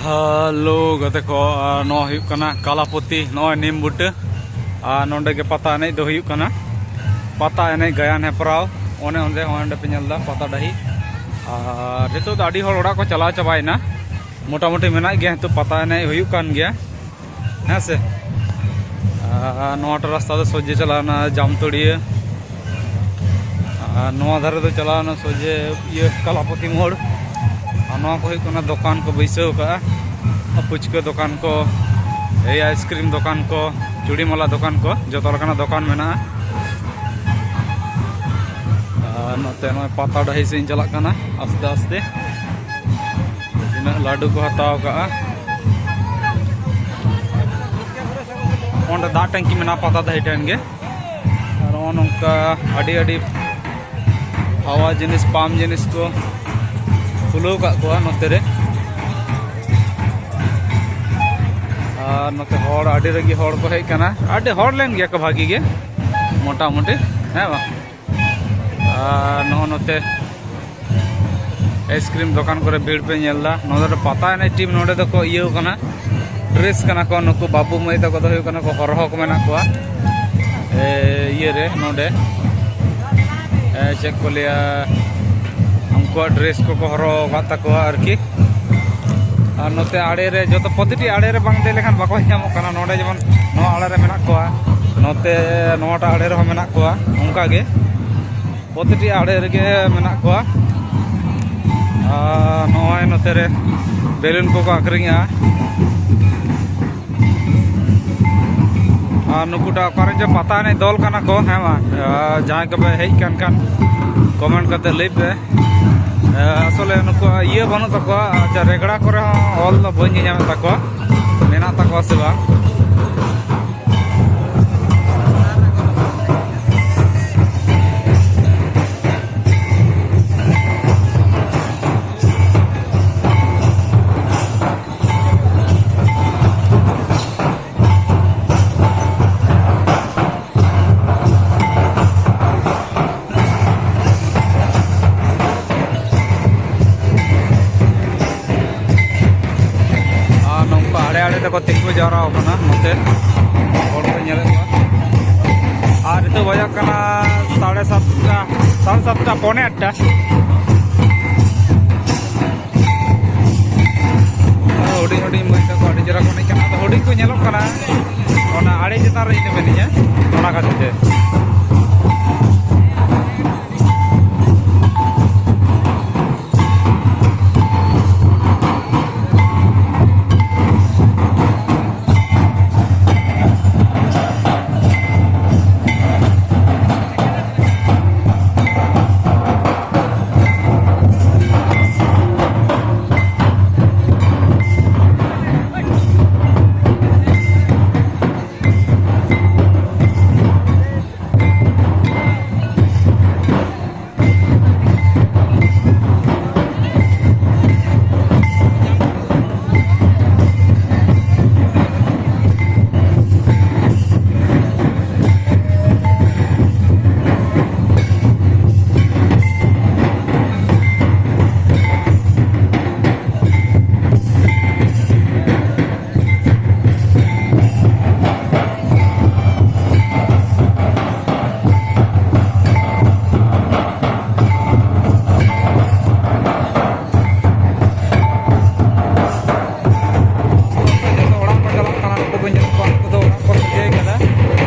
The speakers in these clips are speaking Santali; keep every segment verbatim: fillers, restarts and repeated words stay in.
ᱦᱮᱞᱳ ᱜᱟᱛᱮ ᱠᱚ, ᱟᱨ ᱱᱚᱣᱟ ᱦᱩᱭᱩᱜ ᱠᱟᱱᱟ ᱠᱟᱞᱟᱯᱚᱛᱤ, ᱱᱚᱜᱼᱚᱭ ᱱᱤᱢ ᱵᱩᱴᱟᱹ᱾ ᱟᱨ ᱱᱚᱸᱰᱮ ᱜᱮ ᱯᱟᱛᱟ ᱮᱱᱮᱡ ᱫᱚ ᱦᱩᱭᱩᱜ ᱠᱟᱱᱟ, ᱯᱟᱛᱟ ᱮᱱᱮᱡ ᱜᱟᱭᱟᱱ ᱦᱮᱯᱨᱟᱣ᱾ ᱚᱱᱮ ᱚᱸᱰᱮ, ᱚᱸᱰᱮ ᱯᱮ ᱧᱮᱞ ᱮᱫᱟ ᱯᱟᱛᱟ ᱰᱟᱹᱦᱤ᱾ ᱟᱨ ᱱᱤᱛᱚᱜ ᱫᱚ ᱟᱹᱰᱤ ᱦᱚᱲ ᱚᱲᱟᱜ ᱠᱚ ᱪᱟᱞᱟᱣ ᱪᱟᱵᱟᱭᱮᱱᱟ, ᱢᱚᱴᱟᱢᱩᱴᱤ ᱢᱮᱱᱟᱜ ᱜᱮᱭᱟ, ᱱᱤᱛᱚᱜ ᱯᱟᱛᱟ ᱮᱱᱮᱡ ᱦᱩᱭᱩᱜ ᱠᱟᱱ ᱜᱮᱭᱟ᱾ ᱦᱮᱸ ᱥᱮ? ᱟᱨ ᱱᱚᱣᱟᱴᱟᱜ ᱨᱟᱥᱛᱟ ᱫᱚ ᱥᱚᱡᱷᱮ ᱪᱟᱞᱟᱣᱱᱟ ᱡᱟᱢᱛᱚᱲᱤᱭᱟᱹ, ᱟᱨ ᱱᱚᱣᱟ ᱫᱷᱟᱨᱮ ᱫᱚ ᱪᱟᱞᱟᱣᱱᱟ ᱥᱚᱡᱷᱮ ᱤᱭᱟᱹ ᱠᱟᱞᱟᱯᱚᱛᱤ ᱢᱳᱲ᱾ ᱟᱨ ᱱᱚᱣᱟ ᱠᱚ ᱦᱩᱭᱩᱜ ᱠᱟᱱᱟ ᱫᱚᱠᱟᱱ ᱠᱚ ᱵᱟᱹᱭᱥᱟᱹᱣ ᱠᱟᱜᱼᱟ, ᱯᱷᱩᱪᱠᱟᱹ ᱫᱚᱠᱟᱱ ᱠᱚ, ᱮᱭ ᱟᱭᱤᱥᱠᱨᱤᱢ ᱫᱚᱠᱟᱱ ᱠᱚ, ᱪᱩᱲᱤ ᱢᱟᱞᱟ ᱫᱚᱠᱟᱱ ᱠᱚ, ᱡᱚᱛᱚ ᱞᱮᱠᱟᱱᱟᱜ ᱫᱚᱠᱟᱱ ᱢᱮᱱᱟᱜᱼᱟ᱾ ᱟᱨ ᱱᱚᱛᱮ ᱱᱚᱜᱼᱚᱭ ᱯᱟᱛᱟ ᱰᱟᱹᱦᱤ ᱥᱮᱫ ᱤᱧ ᱪᱟᱞᱟᱜ ᱠᱟᱱᱟ ᱟᱥᱛᱮ ᱟᱥᱛᱮ᱾ ᱛᱤᱱᱟᱹᱜ ᱞᱟᱹᱰᱩ ᱠᱚ ᱦᱟᱛᱟᱣ ᱠᱟᱜᱼᱟ᱾ ᱚᱸᱰᱮ ᱫᱟᱜ ᱴᱮᱝᱠᱤ ᱢᱮᱱᱟᱜᱼᱟ ᱯᱟᱛᱟ ᱫᱟᱹᱦᱤ ᱴᱷᱮᱱ ᱜᱮ᱾ ᱟᱨ ᱱᱚᱜᱼᱚ ᱱᱚᱝᱠᱟ ᱟᱹᱰᱤ ᱟᱹᱰᱤ ᱦᱟᱣᱟ ᱡᱤᱱᱤᱥ, ᱯᱟᱢᱯ ᱡᱤᱱᱤᱥ ᱠᱚ ᱠᱷᱩᱞᱟᱹᱣ ᱠᱟᱜ ᱠᱚᱣᱟ ᱱᱚᱛᱮ ᱨᱮ᱾ ᱟᱨ ᱱᱚᱛᱮ ᱦᱚᱲ, ᱟᱹᱰᱤ ᱨᱟᱹᱜᱤ ᱦᱚᱲ ᱠᱚ ᱦᱮᱡ ᱠᱟᱱᱟ, ᱟᱹᱰᱤ ᱦᱚᱲ ᱞᱮᱱ ᱜᱮᱭᱟ ᱠᱚ ᱵᱷᱟᱹᱜᱤ ᱜᱮ ᱢᱚᱴᱟᱢᱩᱴᱤ, ᱦᱮᱸ ᱵᱟᱝ? ᱟᱨ ᱱᱚᱜᱼᱚ ᱱᱚᱛᱮ ᱟᱭᱤᱥᱠᱨᱤᱢ ᱫᱚᱠᱟᱱ ᱠᱚᱨᱮ ᱵᱷᱤᱲ ᱯᱮ ᱧᱮᱞ ᱮᱫᱟ᱾ ᱱᱚᱰᱮ ᱫᱚ ᱯᱟᱛᱟ ᱮᱱᱮᱡ ᱴᱤᱢ ᱱᱚᱰᱮ ᱫᱚᱠᱚ ᱤᱭᱟᱹᱣ ᱠᱟᱱᱟ, ᱰᱨᱮᱥ ᱠᱟᱱᱟ ᱠᱚ᱾ ᱱᱩᱠᱩ ᱵᱟᱹᱵᱩ ᱢᱟᱹᱭ ᱛᱟᱠᱚ ᱫᱚ ᱦᱩᱭᱩᱜ ᱠᱟᱱᱟ ᱠᱚ ᱦᱚᱨᱦᱚ ᱠᱚ ᱢᱮᱱᱟᱜ ᱠᱚᱣᱟ᱾ ᱮ, ᱤᱭᱟᱹᱨᱮ ᱱᱚᱰᱮ, ᱮ, ᱪᱮᱫ ᱠᱚ ᱞᱟᱹᱭᱟ, ᱩᱱᱠᱩᱣᱟᱜ ᱰᱨᱮᱥ ᱠᱚᱠᱚ ᱦᱚᱨᱚᱜ ᱟᱠᱟᱫ ᱛᱟᱠᱚᱣᱟ ᱟᱨᱠᱤ᱾ ᱟᱨ ᱱᱚᱛᱮ ᱟᱲᱮ ᱨᱮ ᱡᱚᱛᱚ, ᱯᱨᱚᱛᱤᱴᱤ ᱟᱲᱮ ᱨᱮ ᱵᱟᱝ ᱫᱮᱡ ᱞᱮᱠᱷᱟᱱ ᱵᱟᱠᱚ ᱧᱟᱢᱚᱜ ᱠᱟᱱᱟ᱾ ᱱᱚᱰᱮ ᱡᱮᱢᱚᱱ ᱱᱚᱣᱟ ᱟᱲᱮ ᱨᱮ ᱢᱮᱱᱟᱜ ᱠᱚᱣᱟ, ᱱᱚᱛᱮ ᱱᱚᱣᱟᱴᱟᱜ ᱟᱲᱮ ᱨᱮᱦᱚᱸ ᱢᱮᱱᱟᱜ ᱠᱚᱣᱟ, ᱚᱱᱠᱟ ᱜᱮ ᱯᱨᱚᱛᱤᱴᱤ ᱟᱲᱮ ᱨᱮᱜᱮ ᱢᱮᱱᱟᱜ ᱠᱚᱣᱟ᱾ ᱟᱨ ᱱᱚᱜᱼᱚᱭ ᱱᱚᱛᱮ ᱨᱮ ᱵᱮᱞᱩᱱ ᱠᱚᱠᱚ ᱟᱹᱠᱷᱨᱤᱧᱟ᱾ ᱟᱨ ᱱᱩᱠᱩᱴᱟᱜ ᱚᱠᱟᱨᱮ ᱪᱚ ᱯᱟᱛᱟ ᱮᱱᱮᱡ ᱫᱚᱞ ᱠᱟᱱᱟ ᱠᱚ, ᱦᱮᱸ ᱵᱟᱝ? ᱟᱨ ᱡᱟᱦᱟᱸᱭ ᱠᱚᱯᱮ ᱦᱮᱡ ᱠᱟᱱ ᱠᱷᱟᱱ ᱠᱚᱢᱮᱱᱴ ᱠᱟᱛᱮ ᱞᱟᱹᱭ ᱯᱮ᱾ ᱟᱥᱚᱞᱮ ᱱᱩᱠᱩᱣᱟᱜ ᱤᱭᱟᱹ ᱵᱟᱹᱱᱩᱜ ᱛᱟᱠᱚᱣᱟ, ᱟᱪᱪᱷᱟ, ᱨᱮᱜᱽᱲᱟ ᱠᱚᱨᱮ ᱦᱚᱸ ᱚᱞ ᱫᱚ ᱵᱟᱹᱧ ᱧᱮᱧᱟᱢᱮᱫ ᱛᱟᱠᱚᱣᱟ, ᱢᱮᱱᱟᱜ ᱛᱟᱠᱚᱣᱟ ᱥᱮ ᱵᱟᱝ᱾ ᱟᱲᱮ ᱛᱮᱠᱚ ᱛᱤᱸᱜᱩ ᱡᱟᱣᱨᱟ ᱟᱠᱟᱱᱟ ᱱᱚᱛᱮ, ᱦᱚᱲ ᱠᱚ ᱧᱮᱞᱮᱫ ᱠᱚᱣᱟ᱾ ᱟᱨ ᱱᱤᱛᱚᱜ ᱵᱟᱡᱟᱜ ᱠᱟᱱᱟ ᱥᱟᱲᱮ ᱥᱟᱛᱴᱟ, ᱥᱟᱲᱮ ᱥᱟᱛᱴᱟ, ᱯᱚᱱᱮ ᱟᱴᱴᱟ᱾ ᱦᱩᱰᱤᱧ ᱦᱩᱰᱤᱧ ᱢᱟᱹᱭ ᱛᱟᱠᱚ ᱟᱹᱰᱤ ᱪᱮᱦᱨᱟ ᱠᱚ ᱮᱱᱮᱡ ᱠᱟᱱᱟ᱾ ᱟᱫᱚ ᱦᱩᱰᱤᱧ ᱠᱚ ᱧᱮᱞᱚᱜ ᱠᱟᱱᱟ, ᱚᱱᱟ ᱟᱲᱮ ᱪᱮᱛᱟᱱ ᱨᱮ ᱤᱧ ᱫᱚ ᱢᱤᱱᱟᱹᱧᱟ, ᱚᱱᱟ ᱠᱷᱟᱹᱛᱤᱨ ᱛᱮ᱾ ᱡᱚᱛᱚ ᱚᱲᱟᱜ ᱠᱚ ᱪᱟᱞᱟᱜ ᱠᱟᱱᱟ, ᱱᱩᱠᱩ ᱵᱚᱱ ᱧᱮᱞ ᱠᱚᱣᱟ, ᱱᱩᱠᱩ ᱫᱚ ᱚᱲᱟᱜ ᱠᱚ ᱥᱚᱡᱷᱮ ᱠᱟᱫᱟ᱾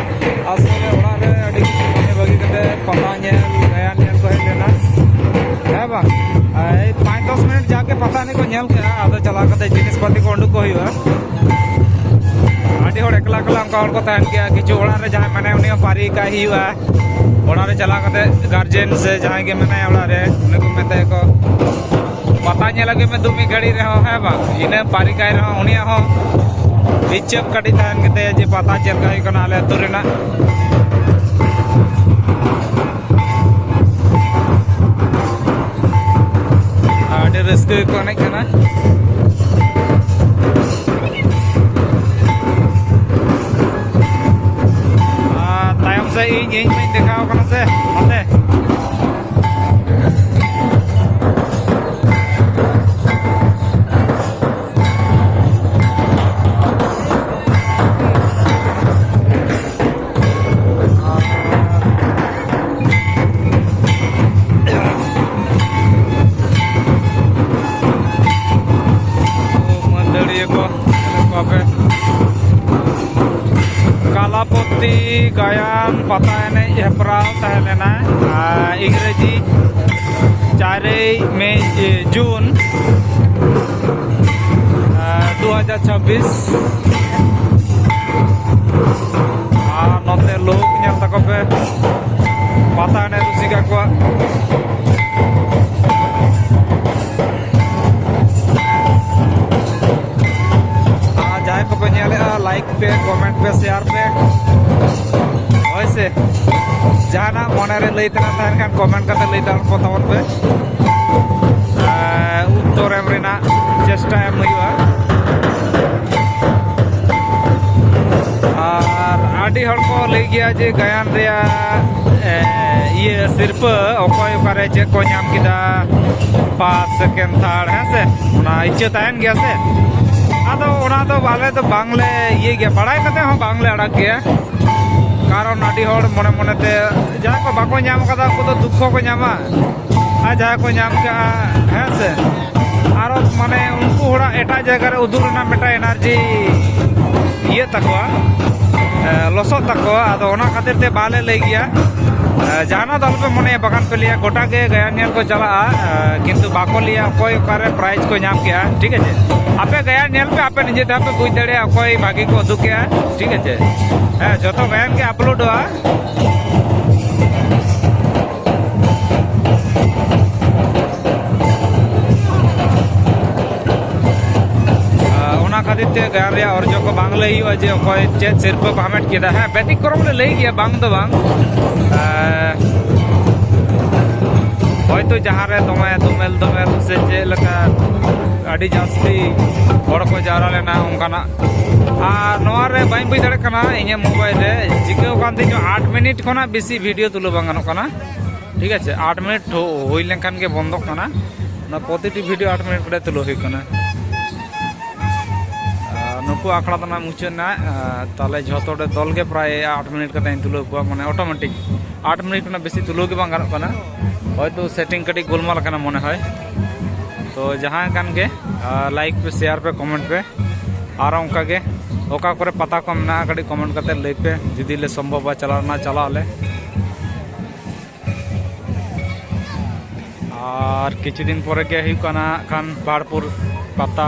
ᱟᱥᱚᱞ ᱨᱮ ᱚᱲᱟᱜ ᱨᱮ ᱟᱹᱰᱤ ᱠᱤᱪᱷᱩ ᱠᱟᱹᱢᱤ ᱵᱟᱹᱜᱤ ᱠᱟᱛᱮ ᱯᱟᱛᱟ ᱧᱮᱞ, ᱜᱟᱭᱟᱱ ᱧᱮᱞ ᱠᱚ ᱦᱮᱡ ᱞᱮᱱᱟ, ᱦᱮᱸ ᱵᱟᱝ? ᱮᱭ ᱯᱟᱸᱪ ᱫᱚᱥ ᱢᱤᱱᱤᱴ ᱡᱟᱜᱮ ᱯᱟᱛᱟ ᱮᱱᱮᱡ ᱠᱚ ᱧᱮᱞ ᱠᱮᱫᱟ, ᱟᱫᱚ ᱪᱟᱞᱟᱣ ᱠᱟᱛᱮ ᱡᱤᱱᱤᱥ ᱯᱟᱹᱛᱤ ᱠᱚ ᱩᱰᱩᱠ ᱠᱚ ᱦᱩᱭᱩᱜᱼᱟ᱾ ᱟᱹᱰᱤ ᱦᱚᱲ ᱮᱠᱞᱟ ᱮᱠᱞᱟ ᱚᱱᱠᱟ ᱦᱚᱲ ᱠᱚ ᱛᱟᱦᱮᱱ ᱜᱮᱭᱟ, ᱠᱤᱪᱷᱩ ᱚᱲᱟᱜ ᱨᱮ ᱡᱟᱦᱟᱸᱭ ᱢᱮᱱᱟᱭᱟ ᱩᱱᱤ ᱦᱚᱸ ᱯᱟᱹᱨᱤ ᱠᱟᱭ ᱦᱩᱭᱩᱜᱼᱟ᱾ ᱚᱲᱟᱜ ᱨᱮ ᱪᱟᱞᱟᱣ ᱠᱟᱛᱮ ᱜᱟᱨᱡᱮᱱ ᱥᱮ ᱡᱟᱦᱟᱸᱭ ᱜᱮ ᱢᱮᱱᱟᱭᱟ ᱚᱲᱟᱜ ᱨᱮ, ᱩᱱᱤ ᱠᱚ ᱢᱮᱛᱟᱭᱟ ᱠᱚ, "ᱯᱟᱛᱟ ᱧᱮᱞ ᱟᱹᱜᱩᱭ ᱢᱮ ᱫᱩ ᱢᱤᱫ ᱜᱷᱟᱹᱲᱤᱡ ᱨᱮᱦᱚᱸ", ᱦᱮᱸ ᱵᱟᱝ? ᱤᱱᱟᱹ ᱯᱟᱹᱨᱤ ᱠᱟᱭ ᱨᱮᱦᱚᱸ ᱩᱱᱤᱭᱟᱜ ᱦᱚᱸ ᱤᱪᱪᱷᱟᱹ ᱠᱟᱹᱴᱤᱡ ᱛᱟᱦᱮᱱ ᱜᱮᱛᱟᱭᱟ ᱡᱮ ᱯᱟᱛᱟ ᱪᱮᱫ ᱞᱮᱠᱟ ᱦᱩᱭᱩᱜ ᱠᱟᱱᱟ ᱟᱞᱮ ᱟᱹᱛᱩ ᱨᱮᱱᱟᱜ᱾ ᱟᱹᱰᱤ ᱨᱟᱹᱥᱠᱟᱹ ᱜᱮᱠᱚ ᱮᱱᱮᱡ ᱠᱟᱱᱟ᱾ ᱟᱨ ᱛᱟᱭᱚᱢ ᱥᱮᱫ ᱤᱧ, ᱤᱧ ᱢᱟᱧ ᱫᱮᱠᱷᱟᱣ ᱠᱟᱱᱟ ᱥᱮ, ᱱᱚᱛᱮ᱾ ᱤᱭᱟᱹ ᱠᱚ, ᱧᱮᱞ ᱠᱚᱣᱟ ᱯᱮ᱾ ᱠᱟᱞᱟᱯᱚᱛᱤ ᱜᱟᱭᱟᱱ ᱯᱟᱛᱟ ᱮᱱᱮᱡ ᱦᱮᱯᱨᱟᱣ ᱛᱟᱦᱮᱸ ᱞᱮᱱᱟ, ᱟᱨ ᱤᱝᱨᱮᱡᱤ ᱪᱟᱨᱮᱭ ᱢᱮ, ᱮ, ᱡᱩᱱ, ᱟᱨ ᱫᱩ ᱦᱟᱡᱟᱨ ᱪᱷᱟᱵᱵᱤᱥ᱾ ᱟᱨ ᱱᱚᱛᱮ ᱞᱳᱠ ᱧᱮᱞ ᱛᱟᱠᱚ ᱯᱮ, ᱯᱟᱛᱟ ᱮᱱᱮᱡ ᱨᱩᱥᱤᱠᱟ ᱠᱚᱣᱟᱜ᱾ ᱟᱨ ᱡᱟᱦᱟᱸᱭ ᱠᱚᱯᱮ ᱧᱮᱞᱮᱜᱼᱟ, ᱞᱟᱭᱤᱠ ᱯᱮ, ᱠᱚᱢᱮᱱᱴ ᱯᱮ, ᱥᱮᱭᱟᱨ ᱯᱮ᱾ ᱦᱳᱭ ᱥᱮ, ᱡᱟᱦᱟᱱᱟᱜ ᱢᱚᱱᱮ ᱨᱮ ᱞᱟᱹᱭ ᱛᱮᱱᱟᱜ ᱛᱟᱦᱮᱱ ᱠᱷᱟᱱ ᱠᱚᱢᱮᱱᱴ ᱠᱟᱛᱮ ᱞᱟᱹᱭ ᱛᱟᱵᱚᱱ ᱠᱚ ᱛᱟᱵᱚᱱ ᱯᱮ᱾ ᱮᱸ, ᱩᱛᱛᱚᱨ ᱮᱢ ᱨᱮᱱᱟᱜ ᱪᱮᱥᱴᱟ ᱮᱢ ᱦᱩᱭᱩᱜᱼᱟ᱾ ᱟᱨ ᱟᱹᱰᱤ ᱦᱚᱲ ᱠᱚ ᱞᱟᱹᱭ ᱜᱮᱭᱟ ᱡᱮ ᱜᱟᱭᱟᱱ ᱨᱮᱭᱟᱜ, ᱮ, ᱤᱭᱟᱹ ᱥᱤᱨᱯᱟᱹ ᱚᱠᱚᱭ ᱚᱠᱟᱨᱮ ᱪᱮᱫ ᱠᱚ ᱧᱟᱢ ᱠᱮᱫᱟ, ᱯᱷᱟᱥᱴ, ᱥᱮᱠᱮᱱᱰ, ᱛᱷᱟᱨᱰ, ᱦᱮᱸ ᱥᱮ, ᱚᱱᱟ ᱤᱪᱪᱷᱟᱹ ᱛᱟᱦᱮᱱ ᱜᱮᱭᱟ ᱥᱮ᱾ ᱟᱫᱚ ᱚᱱᱟ ᱫᱚ ᱟᱞᱮ ᱫᱚ ᱵᱟᱝᱞᱮ ᱤᱭᱟᱹ ᱜᱮᱭᱟ, ᱵᱟᱲᱟᱭ ᱠᱟᱛᱮ ᱦᱚᱸ ᱵᱟᱝᱞᱮ ᱟᱲᱟᱜ ᱜᱮᱭᱟ᱾ ᱠᱟᱨᱚᱱ ᱟᱹᱰᱤ ᱦᱚᱲ ᱢᱚᱱᱮ ᱢᱚᱱᱮᱛᱮ ᱡᱟᱦᱟᱸᱭ ᱠᱚ ᱵᱟᱠᱚ ᱧᱟᱢ ᱠᱟᱫᱟ, ᱩᱱᱠᱩ ᱫᱚ ᱫᱩᱠᱠᱷᱚ ᱠᱚ ᱧᱟᱢᱟ᱾ ᱟᱨ ᱡᱟᱦᱟᱸᱭ ᱠᱚ ᱧᱟᱢ ᱠᱟᱜᱼᱟ, ᱦᱮᱸ ᱥᱮ, ᱟᱨᱚ ᱢᱟᱱᱮ ᱩᱱᱠᱩ ᱦᱚᱲᱟᱜ ᱮᱴᱟᱜ ᱡᱟᱭᱜᱟ ᱨᱮ ᱩᱫᱩᱜ ᱨᱮᱱᱟᱜ ᱢᱤᱫᱴᱟᱝ ᱮᱱᱟᱨᱡᱤ ᱤᱭᱟᱹᱜ ᱛᱟᱠᱚᱣᱟ, ᱮ, ᱞᱚᱥᱚᱜ ᱛᱟᱠᱚᱣᱟ᱾ ᱟᱫᱚ ᱚᱱᱟ ᱠᱷᱟᱹᱛᱤᱨ ᱛᱮ ᱵᱟᱞᱮ ᱞᱟᱹᱭ ᱜᱮᱭᱟ᱾ ᱮ, ᱡᱟᱦᱟᱱᱟᱜ ᱫᱚ ᱟᱞᱚᱯᱮ ᱢᱚᱱᱮᱭᱟ, ᱵᱟᱠᱷᱟᱱ ᱯᱮ ᱞᱟᱹᱭᱟ ᱜᱚᱴᱟ ᱜᱮ ᱜᱟᱭᱟᱱ ᱧᱮᱞ ᱠᱚ ᱪᱟᱞᱟᱜᱼᱟ, ᱮ, ᱠᱤᱱᱛᱩ ᱵᱟᱠᱚ ᱞᱟᱹᱭᱟ ᱚᱠᱚᱭ ᱚᱠᱟᱨᱮ ᱯᱨᱟᱭᱤᱡᱽ ᱠᱚ ᱧᱟᱢ ᱠᱮᱜᱼᱟ, ᱴᱷᱤᱠ ᱟᱪᱷᱮ? ᱟᱯᱮ ᱜᱟᱭᱟᱱ ᱧᱮᱞ ᱯᱮ, ᱟᱯᱮ ᱱᱤᱡᱮ ᱛᱮᱦᱚᱸ ᱯᱮ ᱵᱩᱡᱽ ᱫᱟᱲᱮᱭᱟᱜᱼᱟ ᱚᱠᱚᱭ ᱵᱷᱟᱜᱮ ᱠᱚ ᱩᱫᱩᱜ ᱠᱮᱜᱼᱟ, ᱴᱷᱤᱠ ᱟᱪᱷᱮ? ᱦᱮᱸ, ᱡᱚᱛᱚ ᱜᱟᱭᱟᱱ ᱜᱮ ᱟᱯᱞᱳᱰᱚᱜᱼᱟ᱾ ᱟᱨ ᱚᱱᱟ ᱠᱷᱟᱹᱛᱤᱨ ᱛᱮ ᱜᱟᱭᱟᱱ ᱨᱮᱭᱟᱜ ᱚᱨᱡᱚ ᱠᱚ ᱵᱟᱝ ᱞᱟᱹᱭ ᱦᱩᱭᱩᱜᱼᱟ ᱡᱮ ᱚᱠᱚᱭ ᱪᱮᱫ ᱥᱤᱨᱯᱟᱹ ᱠᱚ ᱦᱟᱢᱮᱴ ᱠᱮᱫᱟ᱾ ᱦᱮᱸ, ᱵᱮᱛᱤᱠᱨᱚᱢ ᱞᱮ ᱞᱟᱹᱭ ᱜᱮᱭᱟ, ᱵᱟᱝ ᱫᱚ ᱵᱟᱝ᱾ ᱟᱨ ᱦᱚᱭᱛᱳ ᱡᱟᱦᱟᱸ ᱨᱮ ᱫᱚᱢᱮ ᱫᱚᱢᱮᱞ ᱫᱚᱢᱮᱞ ᱥᱮ ᱪᱮᱫ ᱞᱮᱠᱟ ᱟᱹᱰᱤ ᱡᱟᱹᱥᱛᱤ ᱦᱚᱲ ᱠᱚ ᱡᱟᱣᱨᱟ ᱞᱮᱱᱟ ᱚᱱᱠᱟᱱᱟᱜ᱾ ᱟᱨ ᱱᱚᱣᱟ ᱨᱮ ᱵᱟᱹᱧ ᱵᱩᱡᱽ ᱫᱟᱲᱮᱭᱟᱜ ᱠᱟᱱᱟ, ᱤᱧᱟᱹᱜ ᱢᱳᱵᱟᱭᱤᱞ ᱨᱮ ᱪᱤᱠᱟᱹᱣ ᱠᱟᱱ ᱛᱤᱧ ᱪᱚ, ᱟᱴ ᱢᱤᱱᱤᱴ ᱠᱷᱚᱱᱟᱜ ᱵᱮᱥᱤ ᱵᱷᱤᱰᱤᱭᱳ ᱛᱩᱞᱟᱹᱣ ᱵᱟᱝ ᱜᱟᱱᱚᱜ ᱠᱟᱱᱟ᱾ ᱴᱷᱤᱠ ᱟᱪᱷᱮ, ᱟᱴ ᱢᱤᱱᱤᱴ ᱦᱩ-, ᱦᱩᱭ ᱞᱮᱱᱠᱷᱟᱱ ᱜᱮ ᱵᱚᱱᱫᱚᱜ ᱠᱟᱱᱟ᱾ ᱚᱱᱟ ᱯᱨᱚᱛᱤᱴᱤ ᱵᱷᱤᱰᱤᱭᱳ ᱟᱴ ᱢᱤᱱᱤᱴ ᱠᱟᱛᱮ ᱛᱩᱞᱟᱹᱣ ᱦᱩᱭᱩᱜ ᱠᱟᱱᱟ᱾ ᱟᱨ ᱱᱩᱠᱩ ᱟᱠᱷᱲᱟ ᱫᱚ ᱱᱟᱜ ᱢᱩᱪᱟᱹᱫ ᱮᱱᱟ᱾ ᱟᱨ ᱛᱟᱦᱚᱞᱮ ᱡᱷᱚᱛᱚ ᱦᱚᱲ ᱫᱚᱞ ᱜᱮ ᱯᱨᱟᱭ ᱟᱴ ᱢᱤᱱᱤᱴ ᱠᱟᱛᱮ ᱤᱧ ᱛᱩᱞᱟᱹᱣ ᱠᱚᱣᱟ, ᱢᱟᱱᱮ ᱚᱴᱳᱢᱮᱴᱤᱠ ᱟᱴ ᱢᱤᱱᱤᱴ ᱠᱷᱚᱱᱟᱜ ᱵᱮᱥᱤ ᱛᱩᱞᱟᱹᱣ ᱜᱮ ᱵᱟᱝ ᱜᱟᱱᱚᱜ ᱠᱟᱱᱟ᱾ ᱦᱚᱭᱛᱳ ᱥᱮᱴᱤᱝ ᱠᱟᱹᱴᱤᱡ ᱜᱳᱞᱢᱟᱞ ᱟᱠᱟᱱᱟ ᱢᱚᱱᱮ ᱦᱚᱭ᱾ ᱛᱚ ᱡᱟᱦᱟᱸ ᱠᱟᱱ ᱜᱮ, ᱞᱟᱭᱤᱠ ᱯᱮ, ᱥᱮᱭᱟᱨ ᱯᱮ, ᱠᱚᱢᱮᱱᱴ ᱯᱮ᱾ ᱟᱨ ᱚᱱᱠᱟ ᱜᱮ ᱚᱠᱟ ᱠᱚᱨᱮ ᱯᱟᱛᱟ ᱠᱚ ᱢᱮᱱᱟᱜᱼᱟ, ᱠᱟᱹᱴᱤᱡ ᱠᱚᱢᱮᱱᱴ ᱠᱟᱛᱮ ᱞᱟᱹᱭ ᱯᱮ᱾ ᱡᱩᱫᱤ ᱞᱮ ᱥᱚᱢᱵᱷᱚᱵᱟ ᱪᱟᱞᱟᱜ ᱨᱮᱱᱟᱜ, ᱪᱟᱞᱟᱜ ᱟᱞᱮ᱾ ᱟᱨ ᱠᱤᱪᱷᱩ ᱫᱤᱱ ᱯᱚᱨᱮ ᱜᱮ ᱦᱩᱭᱩᱜ ᱠᱟᱱᱟ ᱦᱟᱸᱜ ᱠᱷᱟᱱ ᱯᱟᱦᱟᱲᱯᱩᱨ ᱯᱟᱛᱟ᱾